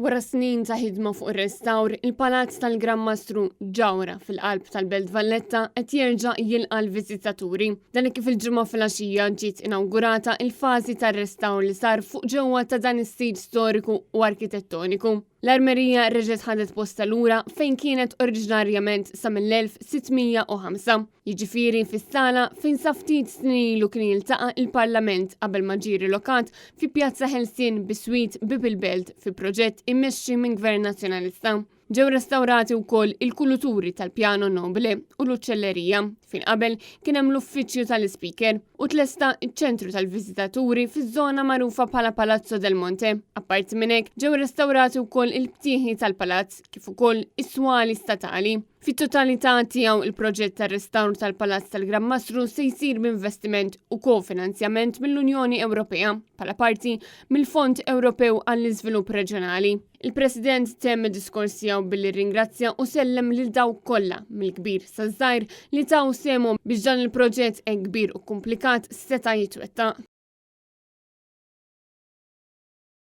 Wara snin ta' ħidma fuq ir-restawr, il-Palazz tal-Gran Mastru Ġawhra fil-qalb tal-Belt Valletta qed jerġa' jilqa' l-viżitaturi. Dan hekk kif il-Ġimgħa filgħaxija ġiet inawgurata il-fażi tar-restawr li sar fuq ġewwa ta' dan is-sit storiku u arkitettoniku. L-armerija reġgħet ħadet postha lura fejn kienet oriġinarjament sa mill-1605. Jiġifieri fis-sala fejn sa ftit snin ilu kien jiltaqa' il-Parlament qabel ma ġie rilokat fi Pjazza Ħelsien biswit Bieb il-Belt fi proġett immexxi minn Gvern Nazzjonalista. Ġew restawrati wkoll il-kuluturi tal-Piano Nobile u l-Uċċellerija, fejn qabel kien hemm l-uffiċċju tal-Ispeaker, u tlesta ċ-ċentru tal-viżitaturi fiż-żona magħrufa bħala Palazzo del Monte. Apparti minn hekk, ġew restawrati wkoll il-btieħi tal-palazz kif ukoll is-swali statali. Fit-totalità tiegħu il-proġett tar-restawr tal-Palazz tal-Gran Mastru se jsir b'investiment u kofinanzjament mill-Unjoni Ewropea bħala parti mill-Fond Ewropew għall-Iżvilupp Reġjonali. Il-President temm id-diskors tiegħu billi rringrazzja u sellem lil dawk kollha mill-kbir saż-żgħir li taw sehemhom biex dan il-proġett hekk kbir u komplikat seta' jitwettaq.